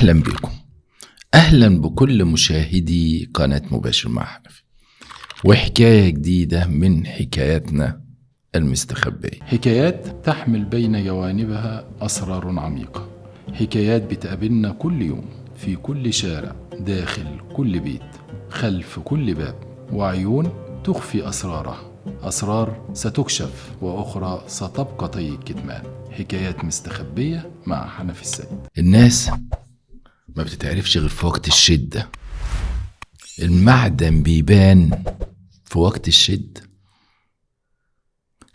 أهلا بكم، أهلا بكل مشاهدي قناة مباشر مع حنفي، وحكاية جديدة من حكاياتنا المستخبية. حكايات تحمل بين جوانبها أسرار عميقة، حكايات بتقابلنا كل يوم في كل شارع، داخل كل بيت، خلف كل باب، وعيون تخفي أسرارها، أسرار ستكشف وأخرى ستبقى طي الكتمان. حكايات مستخبية مع حنفي السيد. الناس ما بتتعرفش غير في وقت الشدة، المعدن بيبان في وقت الشدة.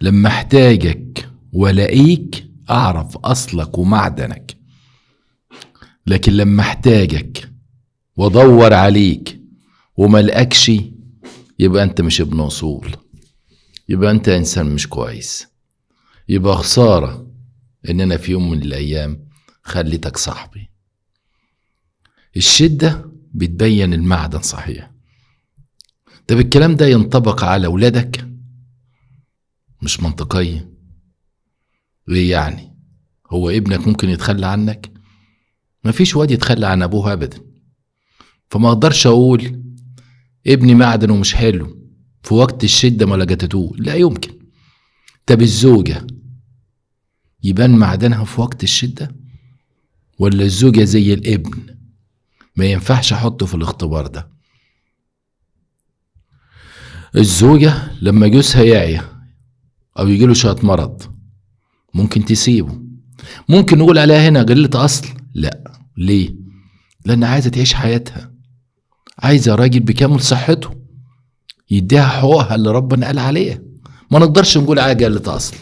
لما احتاجك ولاقيك اعرف اصلك ومعدنك، لكن لما احتاجك وادور عليك وما لقاكش يبقى انت مش ابن اصول، يبقى انت انسان مش كويس، يبقى خسارة ان انا في يوم من الايام خليتك صاحبي. الشدة بتبين المعدن صحيح. طب الكلام ده ينطبق على ولادك؟ مش منطقية. ليه يعني؟ هو ابنك ممكن يتخلى عنك؟ مفيش واد يتخلى عن ابوه ابدا. فما اقدرش اقول ابني معدن ومش حلو في وقت الشدة ما لقيتوه، لا يمكن. طب الزوجة يبان معدنها في وقت الشدة؟ ولا الزوجة زي الابن ما ينفعش احطه في الاختبار ده؟ الزوجة لما جوزها يعيا او يجيله شوية مرض ممكن تسيبه، ممكن نقول عليها هنا قلة اصل؟ لا. ليه؟ لان عايزة تعيش حياتها، عايزة راجل بكامل صحته يديها حقوقها اللي ربنا قال عليها. ما نقدرش نقول عليها قلة اصل،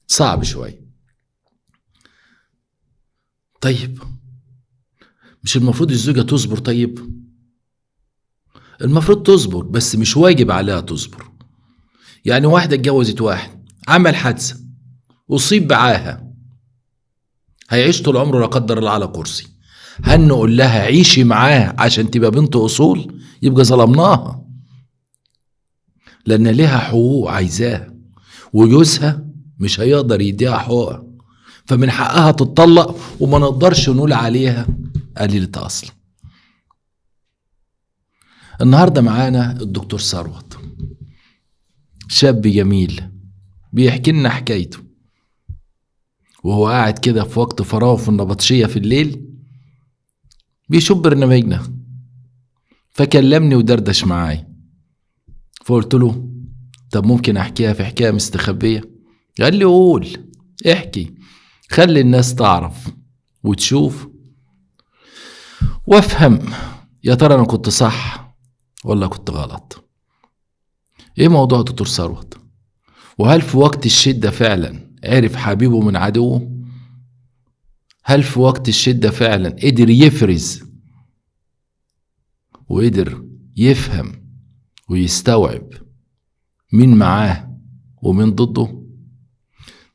صعب شوية. طيب مش المفروض الزوجة تصبر؟ طيب المفروض تصبر، بس مش واجب عليها تصبر. يعني واحدة اتجوزت واحد عمل حادثة أصيب بعاهة، هيعيش طول عمره لا قدر الله على كرسي، هل نقول لها عيشي معاه عشان تبقى بنت أصول؟ يبقى ظلمناها، لأن ليها حقوق عايزاها وجوزها مش هيقدر يديها حقوقها، فمن حقها تتطلق، وما نقدرش نقول عليها قليلة أصل. النهاردة معانا الدكتور ثروت، شاب جميل بيحكي لنا حكايته وهو قاعد كده في وقت فراغه في النبطشية في الليل بيشوف برنامجنا، فكلمني ودردش معاي، فقلت له طب ممكن احكيها في حكاية مستخبية؟ قال لي قول، احكي، خلي الناس تعرف وتشوف وافهم يا ترى انا كنت صح ولا كنت غلط. ايه موضوع دكتور ثروت؟ وهل في وقت الشدة فعلا عرف حبيبه من عدوه؟ هل في وقت الشدة فعلا قدر يفرز وقدر يفهم ويستوعب مين معاه ومين ضده؟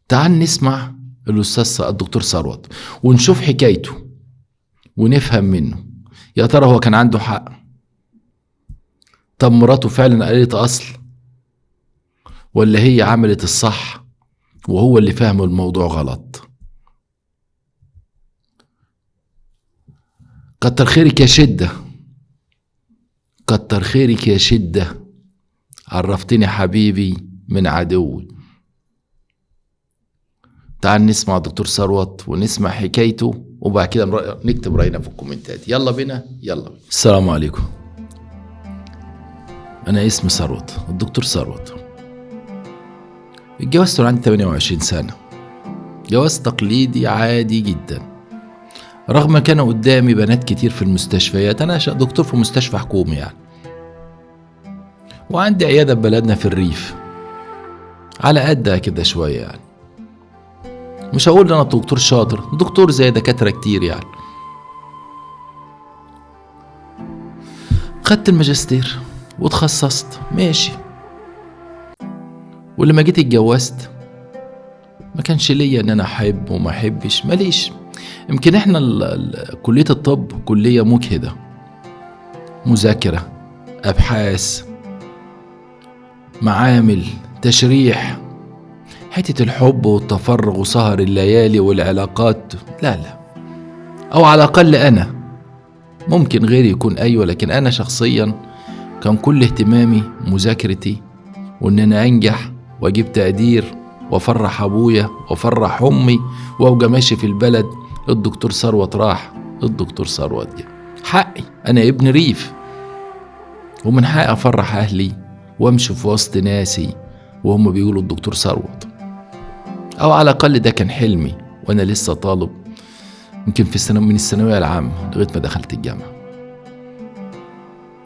تعال نسمع الأستاذ الدكتور ثروت ونشوف حكايته ونفهم منه يا ترى هو كان عنده حق؟ طب مراته فعلا قليلة أصل ولا هي عملت الصح وهو اللي فهم الموضوع غلط؟ كتر خيرك يا شدة، كتر خيرك يا شدة، عرفتني حبيبي من عدوي. تعال نسمع دكتور ثروت ونسمع حكايته وبعد كده نكتب رأينا في الكومنتات. يلا بينا، يلا بينا. السلام عليكم، أنا اسمي ثروت، الدكتور ثروت. اتجوزت وأنا عندي 28 سنة، جواز تقليدي عادي جدا، رغم كان قدامي بنات كتير في المستشفيات. أنا دكتور في مستشفى حكومي يعني، وعندي عيادة ببلدنا في الريف على قدها كده شوية يعني. مش هقول أنا دكتور شاطر، دكتور زي دكاترة كتير يعني. خدت الماجستير وتخصصت ماشي، ولما جيت اتجوزت ما كانش ليا ان انا احب وما احبش، ماليش. يمكن احنا كلية الطب كلية مجهدة، مذاكرة، ابحاث، معامل، تشريح، حتة الحب والتفرغ وسهر الليالي والعلاقات، لا لا، أو على الأقل أنا، ممكن غيري يكون أيوة، لكن أنا شخصيا كان كل اهتمامي مذاكرتي، وإن أنا أنجح وأجيب تقدير وأفرح أبويا وأفرح أمي، وأبقى ماشي في البلد الدكتور ثروت راح، الدكتور ثروت جه. حقي، أنا ابن ريف، ومن حقي أفرح أهلي وأمشي في وسط ناسي وهم بيقولوا الدكتور ثروت. أو على الأقل ده كان حلمي وأنا لسه طالب، يمكن في السنة من الثانوية العامة لغاية ما دخلت الجامعة.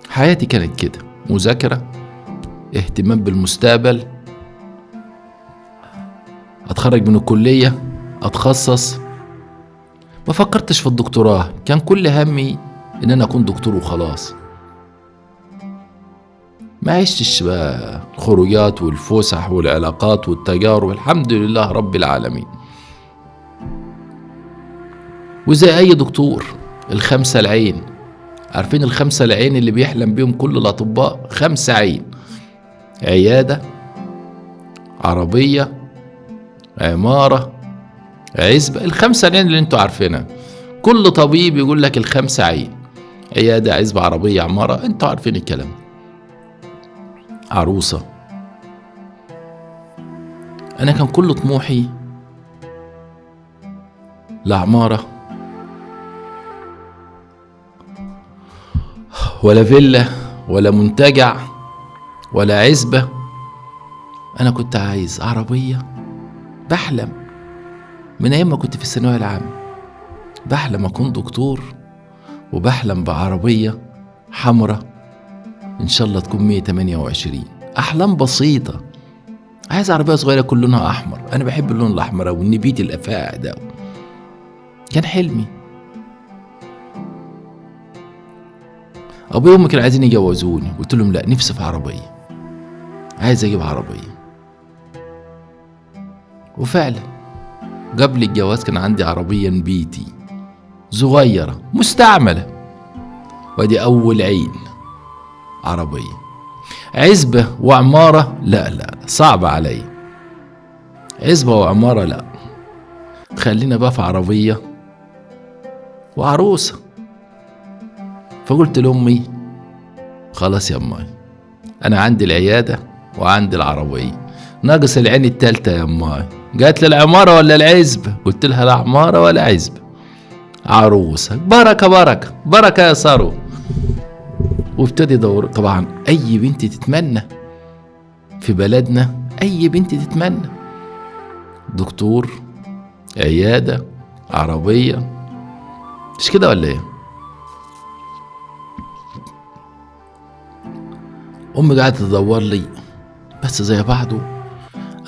حياتي كانت كده، مذاكرة، اهتمام بالمستقبل، أتخرج من الكلية، أتخصص. ما فكرتش في الدكتوراه، كان كل همي إن أنا أكون دكتور وخلاص. ما عشتش بقى الخروجات والفسح والعلاقات والتجارب، الحمد لله رب العالمين. وزي أي دكتور، الخمسة العين، عارفين الخمسة العين اللي بيحلم بيهم كل الأطباء؟ 5 عين: عيادة، عربية، عمارة، عزبة. الخمسة العين اللي انتوا عارفينها، كل طبيب يقول لك الخمسة عين: عيادة، عزبة، عربية، عمارة، انتوا عارفين الكلام. عروسة. أنا كان كل طموحي لا عمارة ولا فيلا ولا منتجع ولا عزبة، أنا كنت عايز عربية. بحلم من أيام ما كنت في الثانوية العامة، بحلم أكون دكتور، وبحلم بعربية حمرة إن شاء الله تكون 128. أحلام بسيطة، عايز عربية صغيرة كل لونها أحمر، أنا بحب اللون الأحمر أو النبيت الأفاع ده، كان حلمي. أبوي وأمي كانوا عايزين يجوزوني، قلت لهم لا، نفسي في عربية، عايز أجيب عربية. وفعلا قبل الجواز كان عندي عربية نبيتي صغيرة مستعملة، وادي أول عين عربية. عزبة وعمارة لا لا، صعبة علي عزبة وعمارة، لا، خلينا بقى في عربية وعروسة. فقلت لأمي خلاص يا أمي، أنا عندي العيادة وعندي العربية، ناقص العين التالتة يا أمي. قالت لي العمارة ولا العزبة؟ قلت لها لا عمارة ولا عزبة، عروسة. بركة بركة بركة يا ثروت. وابتدي دور. طبعا أي بنت تتمنى في بلدنا، أي بنت تتمنى دكتور، عيادة، عربية، مش كده ولا ايه؟ أمي قاعدة تدور لي بس زي بعضه.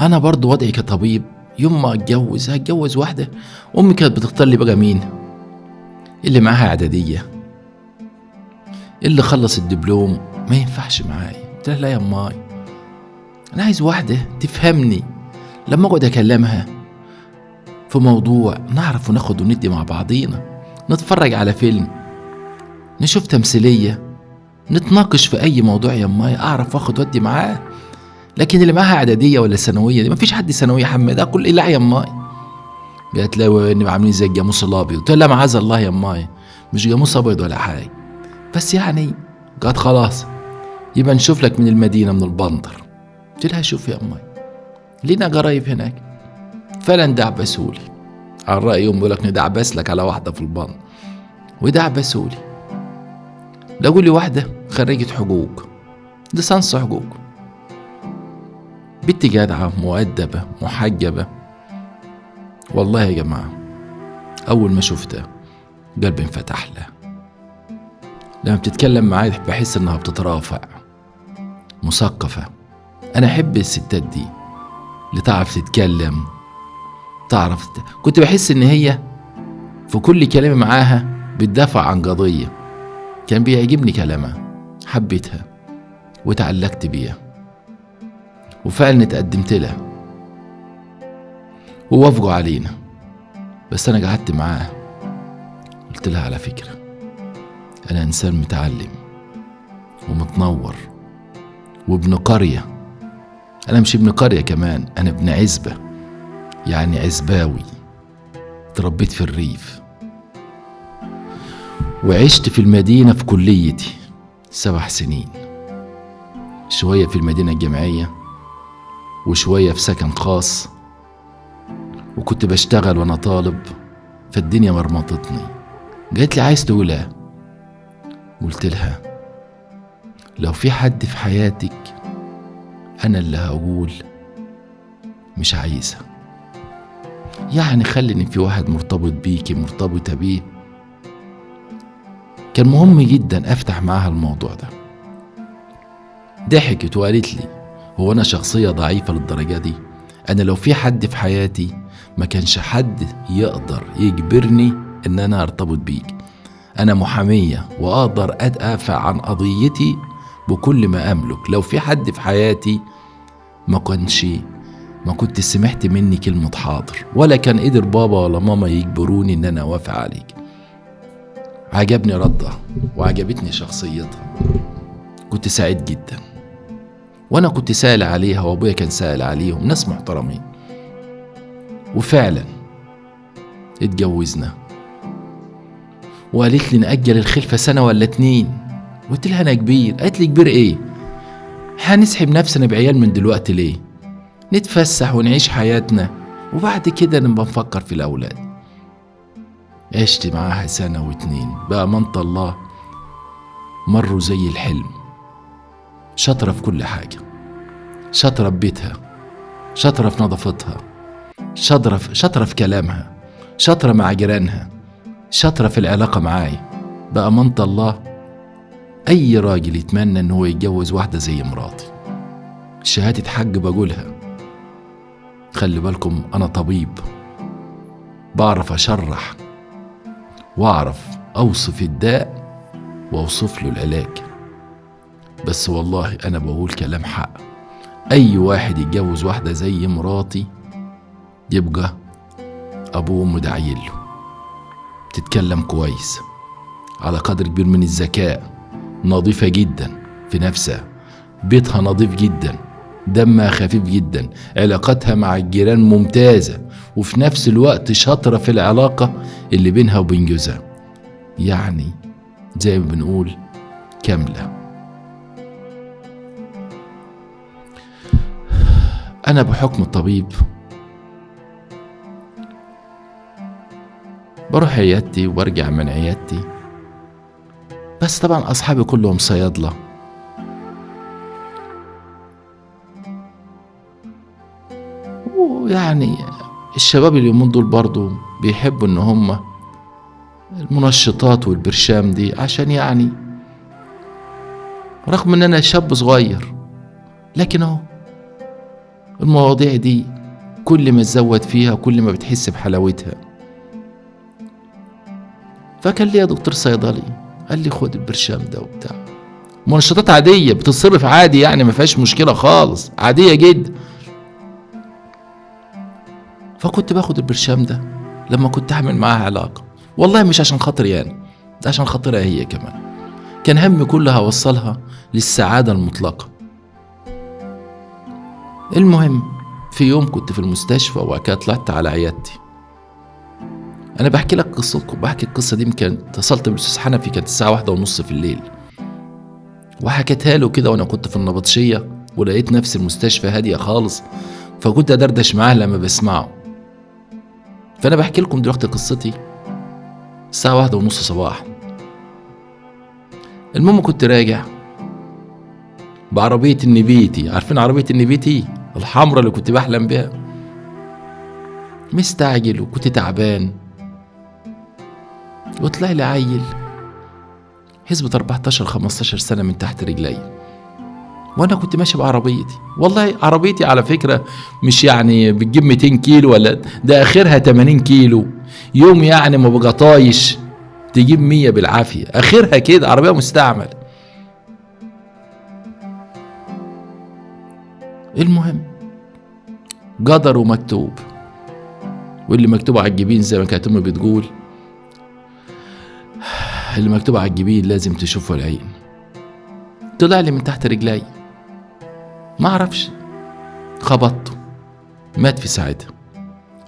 أنا برضو وضعي كطبيب، يوم ما أتجوز هتجوز واحدة. أمي كانت بتختار لي بقى مين اللي معاها إعدادية، اللي خلص الدبلوم، ما ينفعش معايا. قلت لها لا يا ماي، أنا عايز واحدة تفهمني لما أقعد أكلمها في موضوع، نعرف وناخد وندي مع بعضينا، نتفرج على فيلم، نشوف تمثيلية، نتناقش في أي موضوع يا ماي، أعرف واخد ودي معاه. لكن اللي معاها إعدادية ولا ثانوية دي مفيش حد ثانوية حمد أكل إلا يا ماي. قالت لي نبقى عاملين زي الجاموس الأبيض. قلت لها معاذ الله يا ماي، مش جاموس أبيض ولا حاجة، بس يعني. قالت خلاص يبقى نشوف لك من المدينة، من البندر. قلت لها شوف يا ماي، لينا قرايب هناك. فعلا دعبسولي على الرأي، يوم بيقول لك ندعبس لك على واحدة في البندر، ودعبسولي. لقوا لي واحدة خريجة حقوق، ليسانس حقوق، بنت جدعة مؤدبة محجبة. والله يا جماعة أول ما شفتها قلبي انفتح لها. لما بتتكلم معايا بحس إنها بتترافع، مثقفة. أنا أحب الستات دي اللي تعرف تتكلم، تعرف كنت بحس إن هي في كل كلمة معاها بتدافع عن قضية. كان بيعجبني كلامها، حبيتها وتعلقت بيها، وفعلا اتقدمت لها ووافقوا علينا. بس أنا قعدت معاها قلت لها على فكرة أنا إنسان متعلم ومتنور وابن قرية. أنا مش ابن قرية كمان، أنا ابن عزبة، يعني عزباوي، تربيت في الريف. وعشت في المدينة في كليتي 7 سنين، شوية في المدينة الجامعية وشوية في سكن خاص، وكنت بشتغل وانا طالب، فالدنيا مرمطتني. قالت لي عايز تقولها؟ قلت لها لو في حد في حياتك انا اللي هقول مش عايزها. يعني خلي ان في واحد مرتبط بيكي مرتبطة بيه. كان مهم جدا افتح معاها الموضوع ده. ضحكت وقالت لي هو انا شخصية ضعيفة للدرجة دي؟ انا لو في حد في حياتي ما كانش حد يقدر يجبرني ان انا ارتبط بيك. انا محامية واقدر ادافع عن قضيتي بكل ما املك. لو في حد في حياتي ما كنت سمعت مني كلمة حاضر، ولا كان قدر بابا ولا ماما يجبروني ان انا اوافق عليك. عجبني ردها وعجبتني شخصيتها، كنت سعيد جدا. وانا كنت سائل عليها وابويا كان سائل عليهم، ناس محترمين. وفعلا اتجوزنا. وقالت لي نأجل الخلفة سنة ولا 2. قلت لها أنا كبير. قالت لي كبير إيه؟ هنسحب نفسنا بعيال من دلوقتي ليه؟ نتفسح ونعيش حياتنا وبعد كده نبقى نفكر في الأولاد. عشت معاها 1 و2 بأمانة الله، مروا زي الحلم. شاطرة في كل حاجة، شاطرة في بيتها، شاطرة في نظافتها، شاطرة في كلامها، شاطرة مع جيرانها، شاطرة في العلاقة معايا. بأمانة الله أي راجل يتمنى إن هو يتجوز واحدة زي مراتي. شهادة حج بقولها، خلي بالكم أنا طبيب، بعرف أشرح وأعرف أوصف الداء وأوصف له العلاج. بس والله أنا بقول كلام حق. أي واحد يتجوز واحدة زي مراتي يبقى أبوه وأمه داعيين له. تتكلم كويس، على قدر كبير من الذكاء، نظيفة جدا في نفسها، بيتها نظيف جدا، دمها خفيف جدا، علاقتها مع الجيران ممتازة، وفي نفس الوقت شاطرة في العلاقة اللي بينها وبين جوزها. يعني زي ما بنقول كاملة. أنا بحكم الطبيب بروح عيادتي وبرجع من عيادتي، بس طبعا أصحابي كلهم صيادلة. ويعني الشباب اليومين دول برضو بيحبوا ان هم المنشطات والبرشام دي، عشان يعني رغم ان انا شاب صغير لكن اهو المواضيع دي كل ما تزود فيها كل ما بتحس بحلاوتها. فكان لي دكتور صيدلي قال لي خد البرشام ده وبتاع، منشطات عادية بتتصرف عادي، يعني ما فيهاش مشكلة خالص، عادية جدا. فكنت باخد البرشام ده لما كنت اعمل معاها علاقة، والله مش عشان خاطري يعني، ده عشان خاطرها هي كمان. كان همي كلها اوصلها للسعادة المطلقة. المهم في يوم كنت في المستشفى وبعد كده طلعت على عيادتي. انا بحكي لك قصتكم، بحكي القصة دي يمكن اتصلت بالاستاذ حنفي كانت الساعة 1:30 في الليل، وحكيتها له كده وانا كنت في النبطشية، ولقيت نفس المستشفى هادية خالص، فكنت ادردش معاه لما بسمعه. فانا بحكي لكم دلوقتي قصتي الساعة 1:30 صباحا. المهم كنت راجع بعربية النبيتي، عارفين عربية النبيتي الحمراء اللي كنت بحلم بيها، مستعجل وكنت تعبان، وطلع لي عيل حسبة 14-15 سنة من تحت رجلي، وانا كنت ماشي بعربيتي. والله عربيتي على فكرة مش يعني بتجيب 200 كيلو ولا ده، اخرها 80 كيلو يوم، يعني ما بقى طايش تجيب 100 بالعافية، اخرها كده، عربية مستعمل. المهم قدر ومكتوب، واللي مكتوب على الجبين زي ما كانت امي بتقول، اللي مكتوب على الجبين لازم تشوفه العين. طلع لي من تحت رجلي، ما اعرفش، خبطته، مات في ساعتها.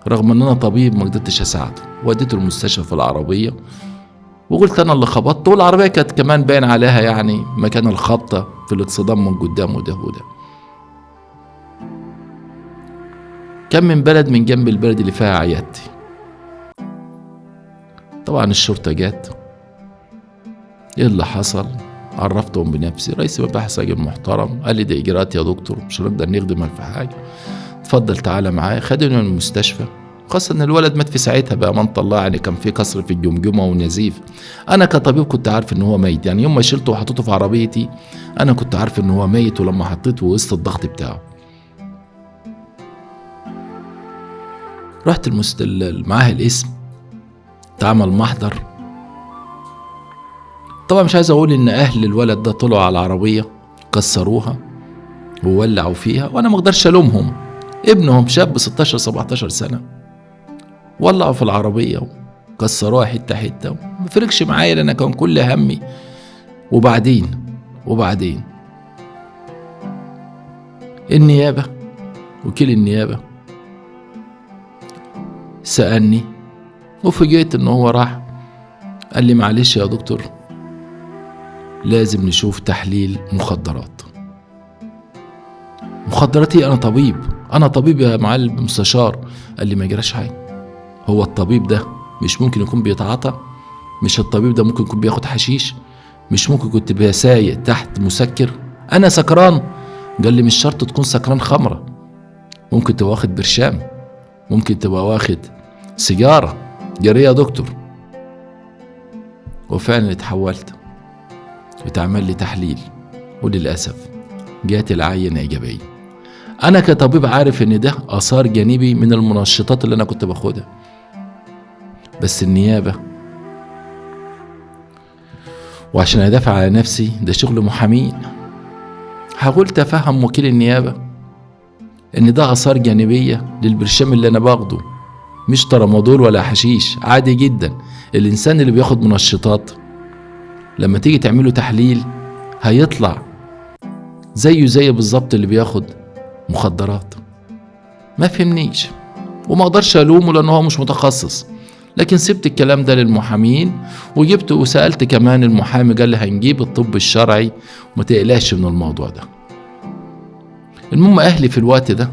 رغم ان انا طبيب ما قدرتش اساعده، وديته المستشفى في العربية، وقلت انا اللي خبطت، والعربية كانت كمان باين عليها يعني مكان الخبطه في الاتصدام من قدام وده وده. كان من بلد من جنب البلد اللي فيها عيادتي. طبعا الشرطة جت، ايه اللي حصل؟ عرفتهم بنفسي. رئيس المباحث راجل محترم، قال لي دي اجراءات يا دكتور، مش هنقدر نخدمك في حاجة، اتفضل تعالى معايا. خدني من المستشفى، خاصة ان الولد مات في ساعتها بأمان الله، يعني كان في كسر في الجمجمة ونزيف. انا كطبيب كنت عارف ان هو ميت، يعني يوم ما شلته وحطيته في عربيتي انا كنت عارف ان هو ميت، ولما حطيته وقست الضغط بتاعه. رحت معاه الاسم، اتعمل محضر. طبعا مش عايز اقول ان اهل الولد ده طلعوا على العربية كسروها وولعوا فيها، وانا ما اقدرش الومهم، ابنهم شاب 16 17 سنة، ولعوا في العربية وكسروها حتة حتة. ما فرقش معايا لان كان كل همي وبعدين النيابة، وكيل النيابة سألني، وفوجئت ان هو راح قال لي معلش يا دكتور لازم نشوف تحليل مخدرات. مخدرات ايه؟ انا طبيب، انا طبيب يا معالي المستشار. قال لي ما يجراش حاجة، هو الطبيب ده مش ممكن يكون بيتعاطى؟ مش الطبيب ده ممكن يكون بياخد حشيش؟ مش ممكن كنت سايق تحت مسكر؟ انا سكران؟ قال لي مش شرط تكون سكران خمره، ممكن تبقى واخد برشام، ممكن تبقى واخد سيجارة. جري يا دكتور. وفعلا اتحولت واتعمل لي تحليل، وللأسف جات العينة إيجابية. أنا كطبيب عارف إن ده آثار جانبي من المنشطات اللي أنا كنت باخدها، بس النيابة وعشان أدافع على نفسي ده شغل محامين، حاولت أفهم وكيل النيابة إن ده آثار جانبية للبرشام اللي أنا باخده، مش ترامادول ولا حشيش، عادي جدا. الإنسان اللي بياخد منشطات لما تيجي تعمله تحليل هيطلع زيه زي بالظبط اللي بياخد مخدرات. ما فهمنيش وما اقدرش الومه لان هو مش متخصص، لكن سبت الكلام ده للمحامين، وجبت وسألت كمان المحامي، قال لي هنجيب الطب الشرعي وما تقلقش من الموضوع ده. المهم اهلي في الوقت ده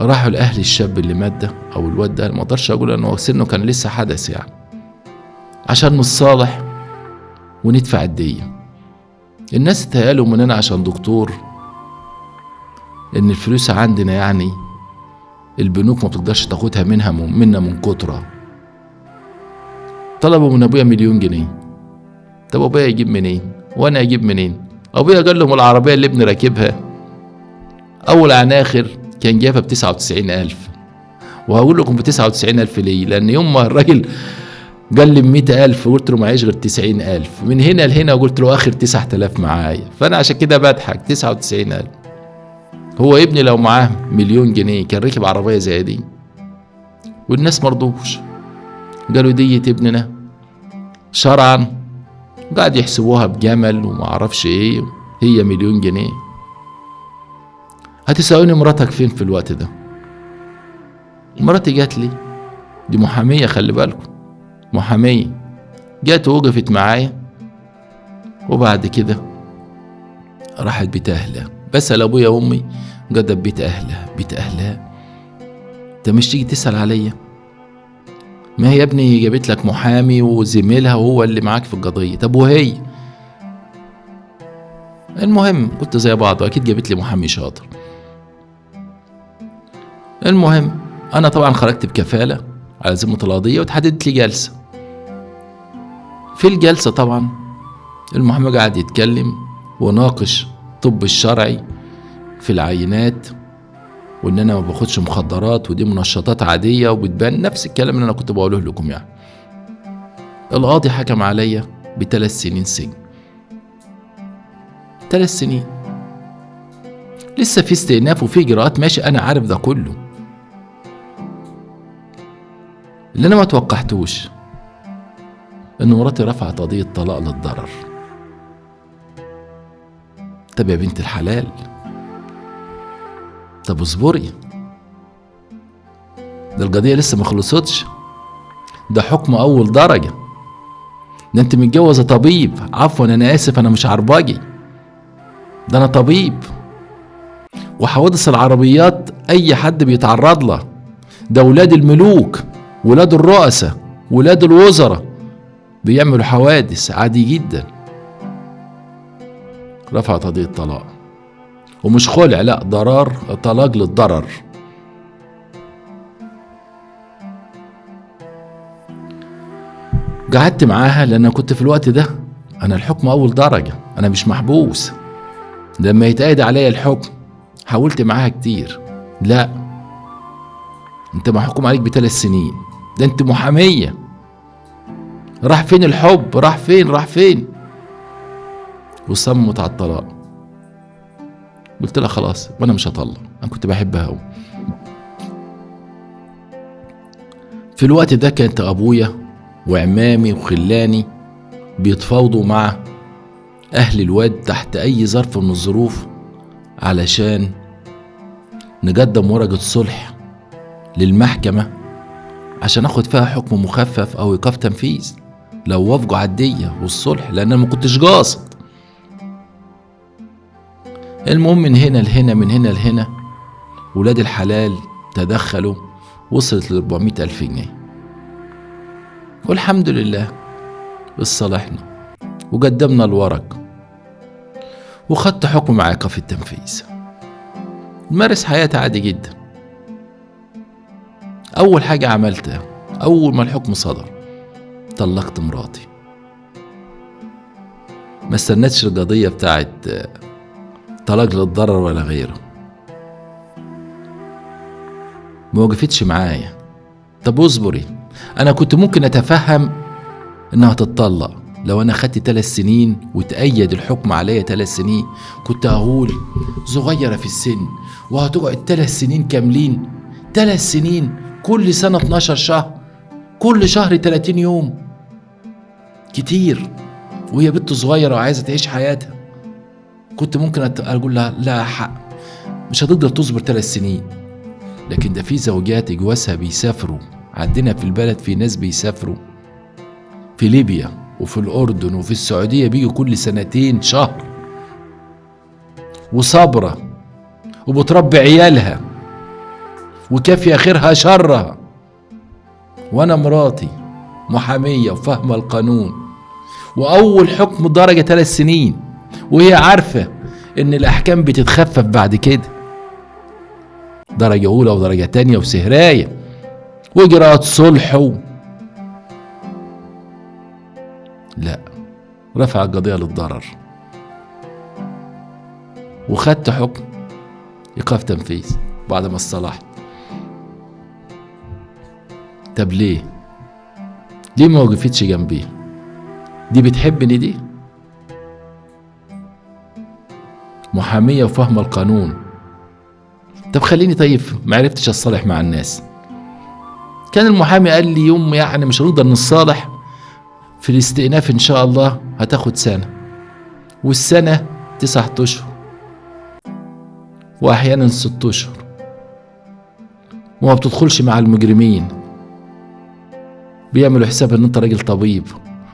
راحوا لاهل الشاب اللي مات ده او الواد ده، ما اقدرش اقول انه سنة كان لسه حدث يعني، عشان نصالح وندفع الدية. الناس اتهيألوا مننا عشان دكتور ان الفلوس عندنا يعني البنوك ما بتقدرش تاخدها منا من كترة. طلبوا من ابويا 1,000,000 جنيه. طب ابويا يجيب منين وانا اجيب منين؟ ابويا قال لهم العربية اللي ابني راكبها اول عن اخر كان جايبها ب99,000، وهقول لكم ب99,000 ليه؟ لان يوم ما الراجل قال لي 100,000 قلت له معيش غير 90,000، من هنا لهنا قلت له اخر 9,000 معايا، فانا عشان كده بضحك 99,000. هو ابني لو معاه 1,000,000 جنيه كان ركب عربية زي دي؟ والناس مرضوش، قالوا دية ابننا شرعا، قاعد يحسبوها بجمل وما اعرفش ايه، هي 1,000,000 جنيه. هتسألوني مراتك فين في الوقت ده؟ مراتي جات لي، دي محامية خلي بالكم، محامية، جات ووقفت معايا، وبعد كده راحت بيت أهلها. بسأل أبويا وأمي، قد بيت أهلها، بيت أهلها، أنت مش تيجي تسأل عليا؟ ما هي يا ابني جابت لك محامي وزميلها وهو اللي معاك في القضية، طب وهي؟ المهم كنت زي بعض، أكيد جابت لي محامي شاطر. المهم أنا طبعا خرجت بكفالة على ذمة القضية، واتحددت لي جلسة. في الجلسة طبعا المحامي قاعد يتكلم وناقش الطب الشرعي في العينات، وان انا ما باخدش مخدرات ودي منشطات عادية وبتبان، نفس الكلام اللي انا كنت بقوله لكم يعني. القاضي حكم عليا ب3 سنين سجن. 3 سنين لسه في استئناف وفي اجراءات، ماشي انا عارف ده كله. اللي انا ما توقعتوش ان مراتي رفعت قضية طلاق للضرر. طب يا بنت الحلال، طب اصبري، ده القضية لسه ما خلصتش، ده حكم اول درجة، ده انت متجوزة طبيب، عفوا انا اسف انا مش عرباجي، ده انا طبيب. وحوادث العربيات اي حد بيتعرض لها، ده ولاد الملوك، ولاد الرؤساء، ولاد الوزراء بيعملوا حوادث عادي جدا. رفعت قضية طلاق، ومش خلع، لا ضرر، طلاق للضرر. قعدت معاها لأن كنت في الوقت ده أنا الحكم أول درجة، أنا مش محبوس، لما يتقيد عليا الحكم. حاولت معاها كتير، لا انت محكوم عليك ب3 سنين، ده انت محامية، راح فين الحب، راح فين، راح فين؟ وصمت على الطلاق. قلت لها خلاص وانا مش هطلق، انا كنت بحبها قوي. في الوقت ده كانت ابويا وعمامي وخلاني بيتفاوضوا مع اهل الواد تحت اي ظرف من الظروف علشان نقدم ورقة صلح للمحكمة عشان اخد فيها حكم مخفف او ايقاف تنفيذ لو وافقوا على الدية والصلح، لان انا ما كنتش قاصد. المهم من هنا لهنا، من هنا لهنا، ولاد الحلال تدخلوا، وصلت ل 400,000 جنيه، والحمد لله اتصالحنا وقدمنا الورق وخدت حكم مع ايقاف التنفيذ. مارس حياتي عادي جدا. اول حاجة عملتها اول ما الحكم صدر طلقت مراتي، ما استنتش القضية بتاعت طلاق للضرر ولا غيره، ما وقفتش معايا. طب اصبري، انا كنت ممكن اتفهم انها تتطلق لو انا خدت 3 سنين وتأيد الحكم عليا 3 سنين، كنت اقول صغيرة في السن وهتقعد 3 سنين كاملين، 3 سنين كل سنة 12 شهر، كل شهر 30 يوم، كتير، وهي بنت صغيرة وعايزة تعيش حياتها. كنت ممكن اقول لها لا حق، مش هتقدر تصبر 3 سنين. لكن ده في زوجات جوازها بيسافروا، عندنا في البلد في ناس بيسافروا في ليبيا وفي الأردن وفي السعودية، بيجوا كل 2 شهر، وصبرة وبتربي عيالها وكافية خيرها شرها. وأنا مراتي محامية وفاهمة القانون، وأول حكم درجة 3 سنين، وهي عارفة إن الأحكام بتتخفف بعد كده، درجة أولى ودرجة تانية وسهراية وإجراءات صلح. لا، رفع القضية للضرر وخدت حكم إيقاف تنفيذ بعد ما اصطلحت. طب ليه؟ ليه ما وقفتش جنبي؟ دي بتحبني، دي محامية وفاهمة القانون. طب خليني، طيب ما عرفتش اتصالح مع الناس. كان المحامي قال لي يوم يعني مش هنقدر نتصالح في الاستئناف ان شاء الله، هتاخد سنة، والسنة 9 أشهر واحيانا 6 أشهر، وما بتدخلش مع المجرمين، بيعملوا حساب ان انت راجل طبيب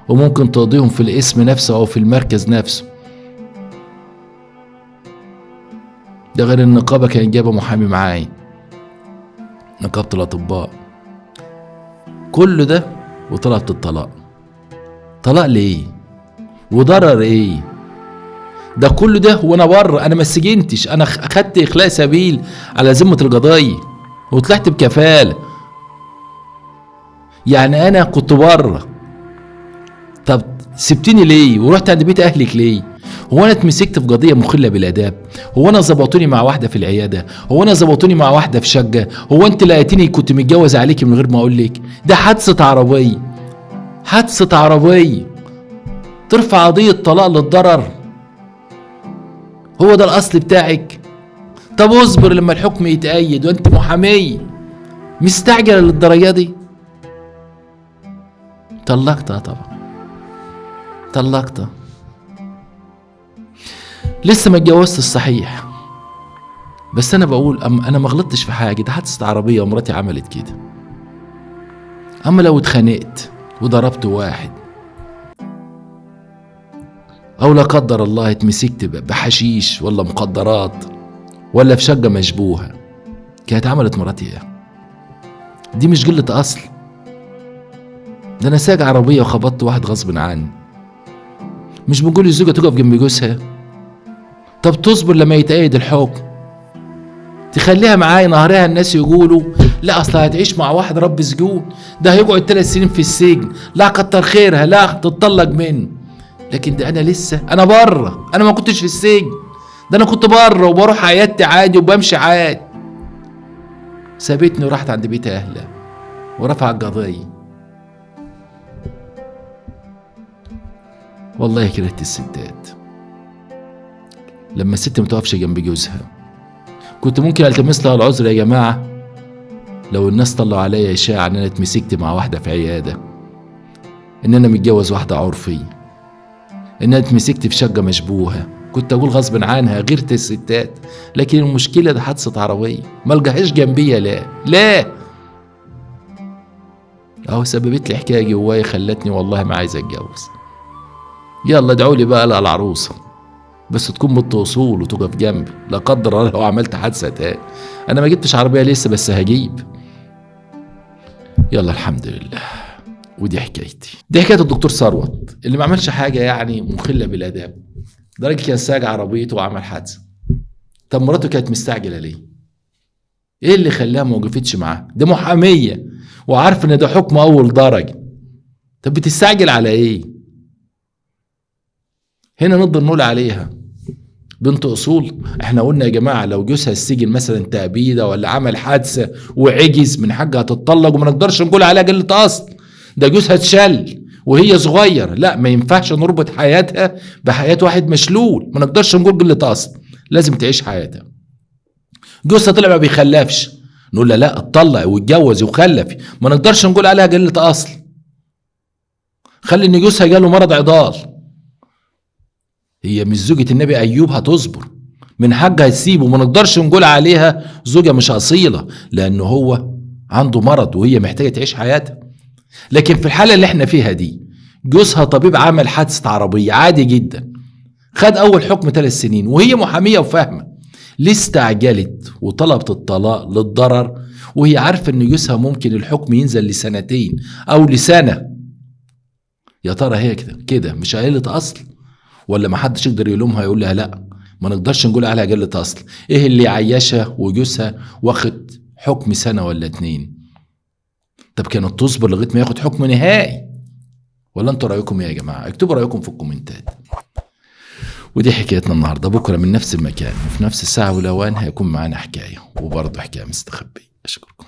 وممكن تقضيهم في الاسم نفسه او في المركز نفسه. ده غير النقابة كانت جايبة محامي معايا، نقابة الأطباء. كل ده وطلبت الطلاق. طلاق ليه؟ وضرر ايه؟ ده كل ده وانا بره، انا ما سجنتش، انا اخدت اخلاء سبيل على ذمة القضية وطلعت بكفالة، يعني انا كنت بره. طب سبتني ليه ورحت عند بيت اهلك ليه؟ هو انا اتمسكت في قضية مخله بالاداب؟ هو انا ظبطوني مع واحدة في العيادة؟ هو انا ظبطوني مع واحدة في شقه؟ هو انت لقيتيني كنت متجوز عليكي من غير ما اقول لك؟ ده حادثه عربية، حادثه عربية ترفع قضية طلاق للضرر، هو ده الاصل بتاعك؟ طب اصبر لما الحكم يتأيد وانت محاميه، مستعجلة للدرجة دي؟ طلقتها طبعا، طلقتها. لسه ما اتجوزتش صحيح، بس انا بقول انا ما غلطتش في حاجة، ده حادثه عربية ومراتي عملت كده. اما لو اتخانقت وضربت واحد، او لا قدر الله اتمسكت بحشيش ولا مخدرات ولا في شقة مشبوهة، كانت عملت مراتي ايه؟ دي مش قلة اصل. ده انا ساق عربية وخبطت واحد غصب عني. مش بنقول الزوجة تقف جنب جوزها؟ طب تصبر لما يتأيد الحكم، تخليها معايا نهارها. الناس يقولوا لا اصل هتعيش مع واحد رب سجون، ده هيقعد 3 سنين في السجن، لا كتر خيرها، لا تتطلق منه. لكن ده انا لسه انا بره، انا ما كنتش في السجن، ده انا كنت بره وبروح عيادتي عادي وبمشي عادي. سابتني وراحت عند بيت اهلها ورفعت قضية. والله كرهت الستات لما الست ما تقفش جنب جوزها. كنت ممكن التمس لها العذر يا جماعة لو الناس طلعوا عليا اشاعة ان انا اتمسكت مع واحدة في عيادة، ان انا متجوز واحدة عرفي، ان انا اتمسكت في شقه مشبوهة، كنت اقول غصب عنها غيرت الستات. لكن المشكلة ده حادثه عربية ما لقاهاش جنبية، لا لا، اهو سببت لي حكاية جوايا خلتني والله ما عايز اتجوز. يلا ادعوا لي بقى العروسة بس تكون بنت اصول وتقف جنبي، لا قدر الله لو عملت حادثه تاني. انا ما جبتش عربية لسه بس هجيب. يلا الحمد لله. ودي حكايتي، دي حكاية الدكتور ثروت اللي ما عملش حاجة يعني مخله بالاداب. ده راجل كان ساق عربيته وعمل حادثه. طب مراته كانت مستعجلة ليه؟ ايه اللي خلاها ما وقفتش معاه؟ ده محاميه وعارفه ان ده حكم اول درجه. طب بتستعجل على ايه؟ هنا نقدر نقول عليها بنت اصول. احنا قلنا يا جماعة لو جوزها السجن مثلا تأبيده ولا عمل حادثه وعجز من حقها تتطلق، وما نقدرش نقول عليها قلة اصل، ده جوزها اتشل وهي صغير، لا ما ينفعش نربط حياتها بحياة واحد مشلول، ما نقدرش نقول قلة اصل، لازم تعيش حياتها. جوزها طلع ما بيخلفش، نقول لا لا اتطلق واتجوز وخلف، ما نقدرش نقول عليها قلة اصل. خلي ان جوزها جاله مرض عضال، هي مش زوجة النبي أيوب هتصبر، من حقها تسيبه، ما نقدرش نقول عليها زوجة مش أصيلة لأنه هو عنده مرض وهي محتاجة تعيش حياتها. لكن في الحالة اللي احنا فيها دي جوزها طبيب عمل حادثة عربية عادي جدا، خد أول حكم 3 سنين وهي محامية وفاهمة، ليه استعجلت وطلبت الطلاق للضرر وهي عارفة إن جوزها ممكن الحكم ينزل لسنتين أو لسنة؟ يا ترى هي كده مش قليلة أصل؟ ولا ما حدش يقدر يلومها يقول لها لا ما نقدرش نقول عليها قلة اصل؟ ايه اللي عيشها وجوزها واخد حكم سنة ولا 2؟ طب كانت تصبر لغاية ما ياخد حكم نهائي؟ ولا انتوا رايكم ايه يا جماعة؟ اكتبوا رايكم في الكومنتات. ودي حكايتنا النهارده. بكره من نفس المكان وفي نفس الساعة والاوان هيكون معانا حكاية، وبرضه حكاية مستخبيه. اشكركم.